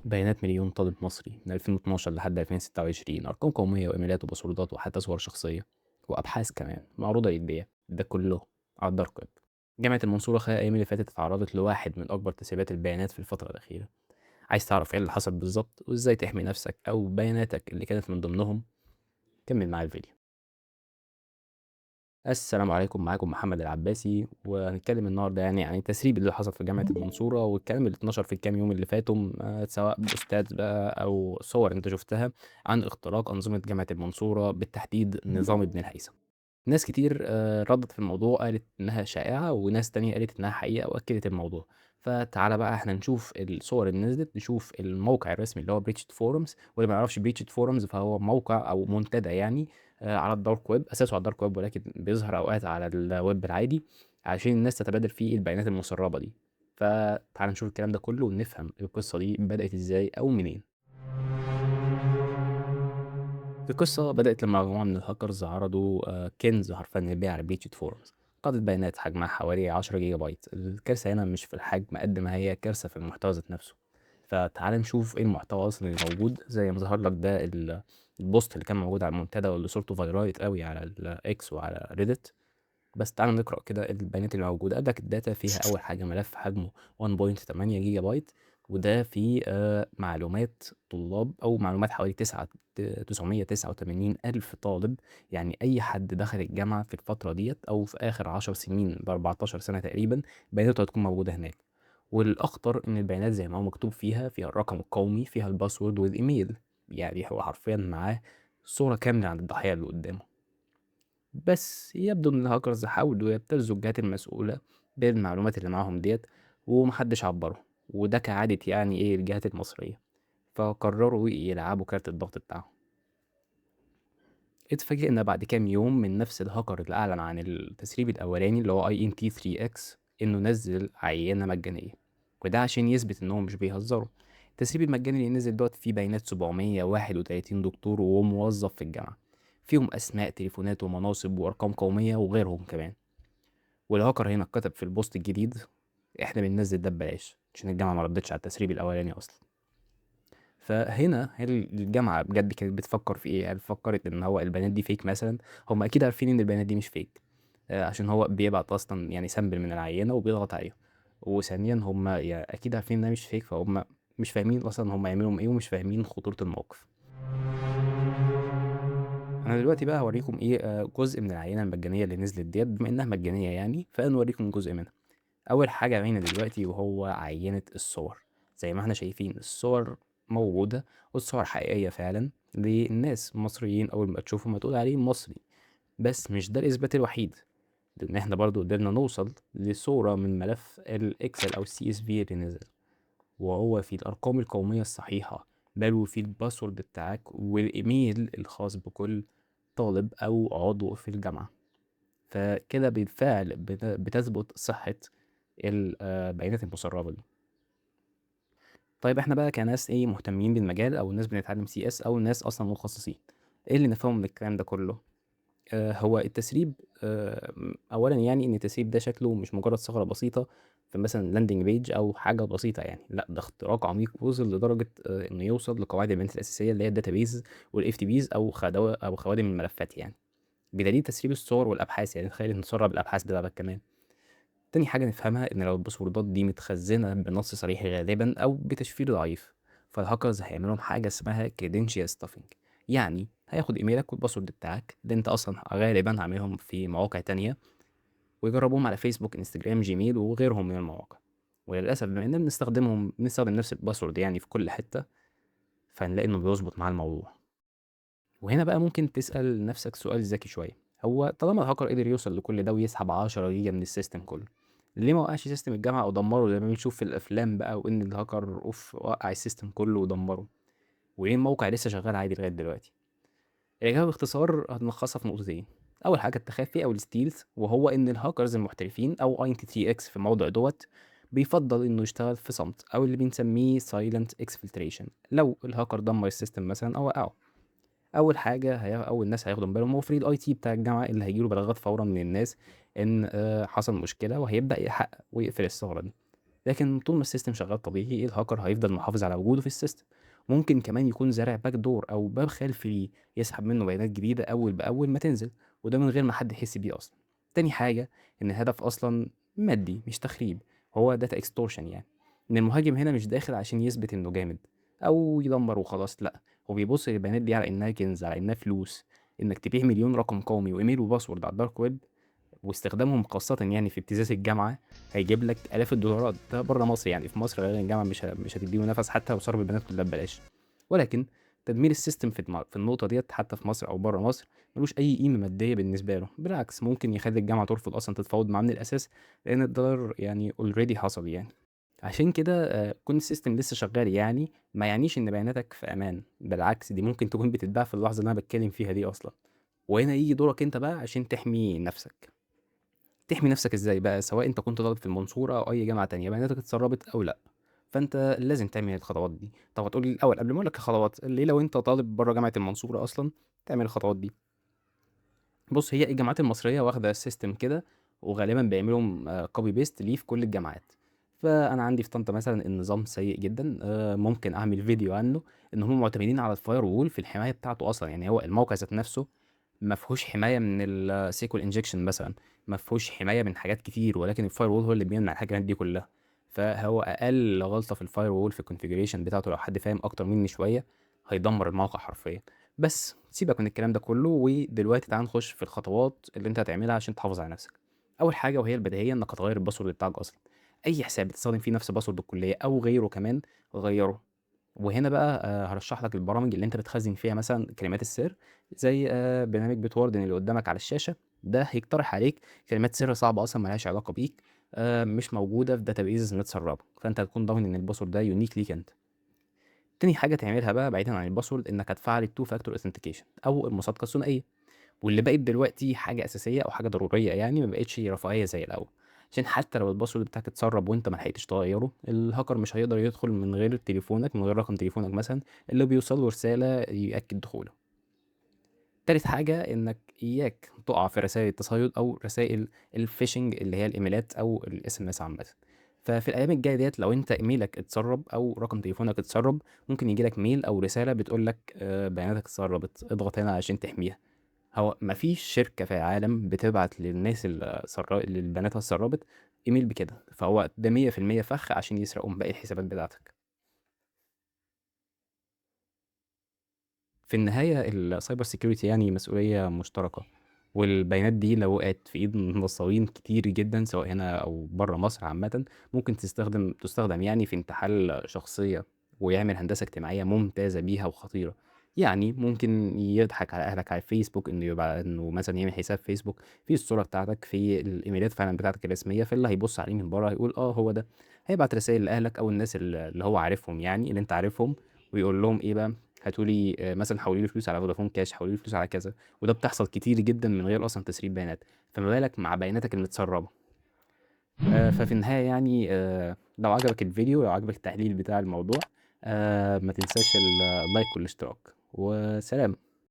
بيانات مليون طالب مصري من 2012 لحد 2026، أرقام قومية وإيميلات وباسوردات وحتى صور شخصية وأبحاث كمان معروضة للبيع، ده كله على ال dark web. جامعة المنصورة خلال الأيام اللي فاتت اتعرضت لواحد من أكبر تسريبات البيانات في الفترة الأخيرة. عايز تعرف إيه اللي حصل بالظبط وإزاي تحمي نفسك أو بياناتك اللي كانت من ضمنهم؟ كمل معايا الفيديو. السلام عليكم، معاكم محمد العباسي، وهنتكلم النهارده يعني عن التسريب اللي حصل في جامعة المنصورة والكلام اللي اتنشر في الكام يوم اللي فاتوا، سواء بوستات بقى أو صور أنت شفتها عن اختراق أنظمة جامعة المنصورة، بالتحديد نظام ابن الهيثم. ناس كتير ردت في الموضوع قالت إنها شائعة، وناس تانية قالت إنها حقيقة وأكدت الموضوع. فتعالى بقى إحنا نشوف الصور اللي نزلت، نشوف الموقع الرسمي اللي هو Breached Forums، واللي ما يعرفش Breached Forums فهو موقع أو منتدى على ال dark web، أساسه على ال dark web ولكن بيظهر أوقات على الويب العادي عشان الناس تتبادل فيه البيانات المسربة دي. فتعالى نشوف الكلام ده كله ونفهم القصة دي بدأت إزاي أو منين. القصة بدأت لما مجموعة من الهاكرز عرضوا كنز حرفيا للبيع على Breached Forums، قاعدة بيانات حجمها حوالي 10 جيجا بايت. الكارثة هنا مش في الحجم قد ما هي كارثة في المحتوى ذات نفسه. فتعال نشوف ايه المحتوى اصلا اللي موجود. زي ما ظهر لك ده ال post اللي كان موجود على المنتدى واللي صورته viral قوي على ال X وعلى Reddit. بس تعال نقرا كده البيانات اللي موجوده. قال لك ال data فيها اول حاجه ملف حجمه 1.8 جيجا بايت، وده فيه معلومات طلاب او معلومات حوالي 989 ألف طالب. يعني أي حد دخل الجامعة في الفترة ديت أو في آخر 10 سنين ب 14 سنة تقريبا بياناته هتكون موجودة هناك. والأخطر إن البيانات زي ما هو مكتوب فيها الرقم القومي، فيها ال password والإيميل، يعني هو حرفيا معاه صورة كاملة عن الضحية اللي قدامه. بس يبدو إن الهاكرز حاولوا يبتزوا الجهات المسؤولة بالمعلومات اللي معاهم ديت ومحدش عبرهم، وده كعادة يعني إيه الجهات المصرية، فقرروا يلعبوا كارت الضغط بتاعهم. اتفاجئنا بعد كام يوم من نفس الهاكر اللي أعلن عن التسريب الأولاني اللي هو INT3X إنه نزل عينة مجانية، وده عشان يثبت إنهم مش بيهزروا. التسريب المجاني اللي نزل دوت فيه بيانات 731 دكتور وموظف في الجامعة، فيهم أسماء تليفونات ومناصب وأرقام قومية وغيرهم كمان. والهاكر هنا كتب في ال post الجديد إحنا بننزل ده ببلاش عشان الجامعة ما ردتش على التسريب الأولاني أصلا. فهنا هل الجامعة بجد كانت بتفكر في إيه؟ هل فكرت إن هو البيانات دي fake مثلا؟ هم أكيد عارفين إن البيانات دي مش fake، عشان هو بيبعت أصلا يعني sample من العينة وبيضغط عليهم. وثانيا هم أكيد عارفين إنها مش fake، فهم مش فاهمين أصلا هم يعملوا إيه ومش فاهمين خطورة الموقف. أنا دلوقتي بقى هوريكم إيه، جزء من العينة المجانية اللي نزلت ديت، بما إنها مجانية يعني فنوريكم جزء منها. أول حاجة باينة دلوقتي وهو عينة الصور. زي ما احنا شايفين الصور موجودة، والصور حقيقية فعلا للناس المصريين، أول ما تشوفهم هتقول عليه مصري. بس مش ده الإثبات الوحيد، لأن احنا برضو قدرنا نوصل لصورة من ملف ال Excel أو ال CSV اللي نزل، وهو في الأرقام القومية الصحيحة، بل وفي ال password بتاعك والإيميل الخاص بكل طالب أو عضو في الجامعة. فكده بالفعل بتثبت صحة البيانات المسربة دي. طيب احنا بقى كناس ايه مهتمين بالمجال، او ناس بنتعلم CS، او ناس اصلا متخصصين، ايه اللي نفهمه من الكلام ده كله؟ هو التسريب، اولا يعني ان التسريب ده شكله مش مجرد ثغرة بسيطة في مثلا landing page او حاجة بسيطة يعني، لا ده اختراق عميق وصل لدرجة انه يوصل لقواعد البيانات الاساسية اللي هي ال database وال FTPs او خوادم الملفات يعني، بدليل تسريب الصور والابحاث. يعني تخيل ان تسرب الابحاث بتاعتك كمان. تاني حاجة نفهمها إن لو الباسوردات دي متخزنة بنص صريح غالبا أو بتشفير ضعيف، فالهاكرز هيعملوا حاجة اسمها credential stuffing. يعني هياخد إيميلك وال password بتاعك اللي أنت أصلا غالبا عاملهم في مواقع تانية، ويجربوهم على فيسبوك، انستجرام، جيميل وغيرهم من المواقع. وللأسف بما إننا بنستخدم نفس ال password يعني في كل حتة، فهنلاقي إنه بيظبط مع الموضوع. وهنا بقى ممكن تسأل نفسك سؤال ذكي شوية، هو طالما الهاكر قدر يوصل لكل ده ويسحب 10 جيجا من ال system كله، ليه ما وقعش system الجامعة أو دمره زي ما بنشوف في الأفلام بقى، وإن الهاكر أوف وقع ال system كله ودمره، وليه الموقع لسه شغال عادي لغاية دلوقتي؟ الإجابة باختصار هنلخصها في نقطتين. أول حاجة التخفي أو ال stealth، وهو إن الهاكرز المحترفين أو INT3X في الموضوع دوت بيفضل إنه يشتغل في صمت، أو اللي بنسميه silent exfiltration. لو الهاكر دمر ال system مثلا أو وقعه، أول حاجة أول ناس هياخدوا بالهم هو فريق ال IT بتاع الجامعة، اللي هيجيله بلاغات فورا من الناس إن، حصل مشكلة، وهيبدأ يحقق ويقفل الثغرة دي. لكن طول ما ال system شغال طبيعي الهاكر هيفضل محافظ على وجوده في ال system. ممكن كمان يكون زارع back door أو باب خلفي ليه يسحب منه بيانات جديدة أول بأول ما تنزل، وده من غير ما حد يحس بيه أصلًا. تاني حاجة إن الهدف أصلًا مادي مش تخريب، هو data extortion يعني، إن المهاجم هنا مش داخل عشان يثبت إنه جامد أو يدمر وخلاص، لأ، هو بيبص للبيانات دي على إنها كنز، على إنها فلوس. إنك تبيع مليون رقم قومي وإيميل و password على ال dark web واستخدامهم خاصةً يعني في ابتزاز الجامعة هيجيب لك آلاف الدولارات، ده برّه مصر يعني، في مصر غالبًا الجامعة مش هتدّي له نَفَس حتى لو سرب البيانات كلها ببلاش. ولكن تدمير ال system في النقطة ديّة حتى في مصر أو برّه مصر ما لوش أي قيمة مادية بالنسبة له، بالعكس ممكن يخلّي الجامعة ترفض أصلًا تتفاوض معاه من الأساس، لإن الضرر يعني already حصل يعني. عشان كده كون ال system لسه شغال يعني ما يعنيش إن بياناتك في أمان، بالعكس دي ممكن تكون بتتباع في اللحظة اللي أنا باتكلم فيها دي أصلًا. وهنا ييجي دورك أنت بقى عشان تحمي نفسك. تحمي نفسك إزاي بقى؟ سواء أنت كنت طالب في المنصورة أو أي جامعة تانية، بياناتك اتسربت أو لأ، فأنت لازم تعمل الخطوات دي. طب هتقول لي الأول قبل ما أقول لك الخطوات، ليه لو أنت طالب برّه جامعة المنصورة أصلًا تعمل الخطوات دي؟ بُص، هي الجامعات المصرية واخدة system كده، وغالبًا بيعملوا copy paste ليه في كل الجامعات. فأنا عندي في طنطا مثلًا النظام سيء جدًا، ممكن أعمل فيديو عنه، إن هم معتمدين على الfirewall في الحماية بتاعته أصلًا، يعني هو الموقع ذات نفسه ما فيهوش حماية من الSQL injection مثلًا، ما فيهوش حماية من حاجات كتير، ولكن الfirewall هو اللي بيمنع الحاجات دي كلها. فهو أقل غلطة في الfirewall في الconfiguration بتاعته لو حد فاهم أكتر مني شوية هيدمر الموقع حرفيًا. بس سيبك من الكلام ده كله، ودلوقتي تعال نخش في الخطوات اللي أنت هتعملها عشان تحافظ على نفسك. أول حاجة وهي البديهية إنك هتغير ال password بتاعك أصلًا. أي حساب بتستخدم فيه نفس password الكلية أو غيره كمان غيره. وهنا بقى هارشح لك البرامج اللي أنت بتخزن فيها مثلًا كلمات السر، زي برنامج Bitwarden اللي قدامك على الشاشة، ده هيقترح عليك كلمات سر صعبة أصلًا ما لهاش علاقة بيك، مش موجودة في databases متسربة، فأنت هتكون ضامن إن ال password ده unique ليك أنت. تاني حاجة تعملها بقى بعيدًا عن ال password إنك هتفعّل الTwo Factor Authentication أو المصادقة الثنائية، واللي بقت دلوقتي حاجة أساسية أو حاجة ضرورية يعني، ما بقتش رفاهية زي الأول، عشان حتى لو ال password بتاعك اتسرب وأنت ما لحقتش تغيّره، الهاكر مش هيقدر يدخل من غير تليفونك، من غير رقم تليفونك مثلًا اللي بيوصل له رسالة يأكد دخوله. تالت حاجة إنك إياك تقع في رسايل التصيد أو رسائل الphishing اللي هي الإيميلات أو الSMS عامةً. ففي الأيام الجاية ديّة لو أنت إيميلك اتسرب أو رقم تليفونك اتسرب، ممكن ييجي لك mail أو رسالة بتقول لك بياناتك اتسربت، اضغط هنا عشان تحميها. هو ما فيش شركة في العالم بتبعت للناس اللي بياناتها اتسربت إيميل بكده، فهو ده 100% فخ عشان يسرقوا من باقي الحسابات بتاعتك. في النهاية الcyber security يعني مسؤولية مشتركة، والبيانات دي لو وقعت في إيد نصابين كتير جدًا سواء هنا أو برّه مصر عامةً، ممكن تستخدم يعني في انتحال شخصية، ويعمل هندسة اجتماعية ممتازة بيها وخطيرة. يعني ممكن يضحك على أهلك على الفيسبوك إنه مثلًا يعمل حساب فيسبوك فيه الصورة بتاعتك، فيه الإيميلات فعلًا بتاعتك الرسمية، فاللي هيبُص عليه من برّه هيقول آه هو ده، هيبعت رسايل لأهلك أو الناس اللي هو عارفهم يعني اللي أنت عارفهم، ويقول لهم إيه بقى، هاتوا لي مثلًا حولوا لي فلوس على فودافون كاش، حولوا لي فلوس على كذا، وده بتحصل كتير جدًا من غير أصلًا تسريب بيانات، فما بالك مع بياناتك المتسربة. ففي النهاية يعني لو عجبك الفيديو، لو عجبك التحليل بتاع الموضوع، ما تنساش اللايك والاشتراك، وسلام.